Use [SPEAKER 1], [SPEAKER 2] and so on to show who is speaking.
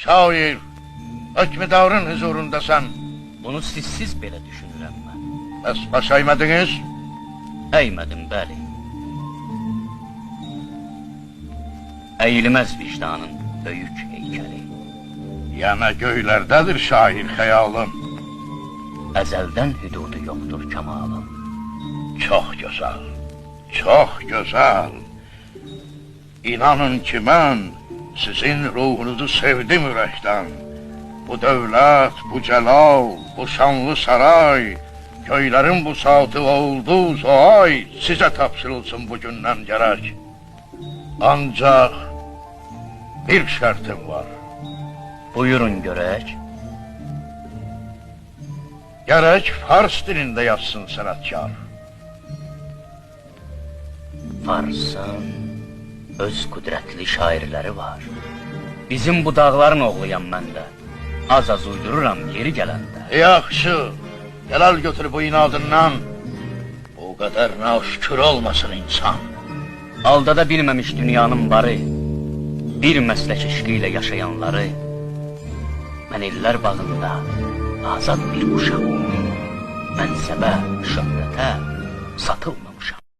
[SPEAKER 1] Şair, hökmdarın huzurundasan.
[SPEAKER 2] Bunu sizsiz belə düşünürəm mən.
[SPEAKER 1] Bəs baş əymədiniz?
[SPEAKER 2] Əymədim, bəli. Əyilməz vicdanın böyük heykəli.
[SPEAKER 1] Yana göylərdədir şair xəyalım.
[SPEAKER 2] Əzəldən hüdudu yoxdur kəmalın.
[SPEAKER 1] Çox gözəl, çox gözəl. İnanın ki mən sizin ruhunuzu sevdim ürəkdən. Bu dövlət, bu cəlal, bu şanlı saray, göylərin bu saatı ulduz o ay sizə tapşırılsın bugündən gərək. Ancaq bir şərtim var.
[SPEAKER 2] Buyurun görək.
[SPEAKER 1] Gərək fars dilində yazsın sənətkar.
[SPEAKER 2] Farsın öz qüdrətli şairləri var. Bizim bu dağların oğluyam mən də. Az-az uydururam yeri gələndə.
[SPEAKER 1] Yaxşı, gəlal götür bu inadından. Bu qədər naşükür olmasın insan.
[SPEAKER 2] Aldada bilməmiş dünyanın barı, bir məslək eşqi ilə yaşayanları. Mən illər bağında azad bir uşaq. Mənsəbə, şöhrətə satılmamışam.